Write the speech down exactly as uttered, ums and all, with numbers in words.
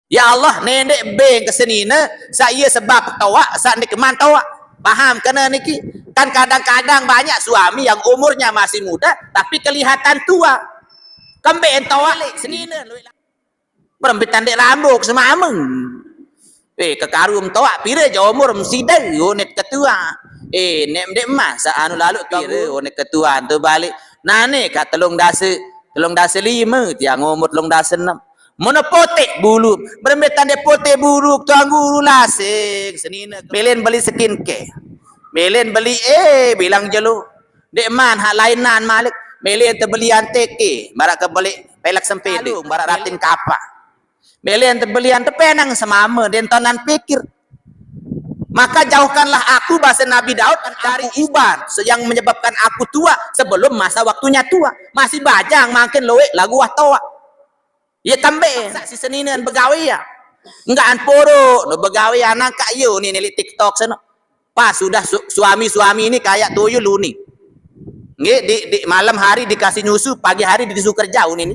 Ya Allah, nendek beng ke senine, saq ie sebab toaq, saq ndeqman toaq. Paham kene niki? Kan kadang-kadang banyak suami yang umurnya masih muda, tapi kelihatan tua. Kembeq toaq leq senine, lueq la-, berembe tan ndeq rambuk semameng. Eh, kekaru toaq pire je umur meside, onet ketua. Eh, nek ndeqman saq anu laluq pire, onet ketua tu balik. Nane kaq telung dase, telung dase lime, tiang umur telung dase enem. Mene poteq bulu, berembe tan ndeq poteq bulu, Tuan Guru lasing, senine. Melen beli skincare. Melen beli, eh, bilang jelo. Ndeqman haq lainan malik. Melen tebelian T K, maraq ke beli pelek sempede, maraq ratin kapak. Melen tebelian tepenang semame, ndeqn tonan pikir. Maka jauhkanlah aku, bahasa Nabi Daud, dari uban yang menyebabkan aku tua sebelum masa waktunya tua. Masih bajang mangkin lueq laguq wah toaq. Ie kembeq, saq siq seninen begawe ya. Enggaqn poroq no begawe, anang kaq ie unin leq TikTok seno. Pas sudah su-, suami-suami ini kayak tuyul unin. Nggih, di, di malam hari dikasih nyusu, pagi hari disuruh kerja unin.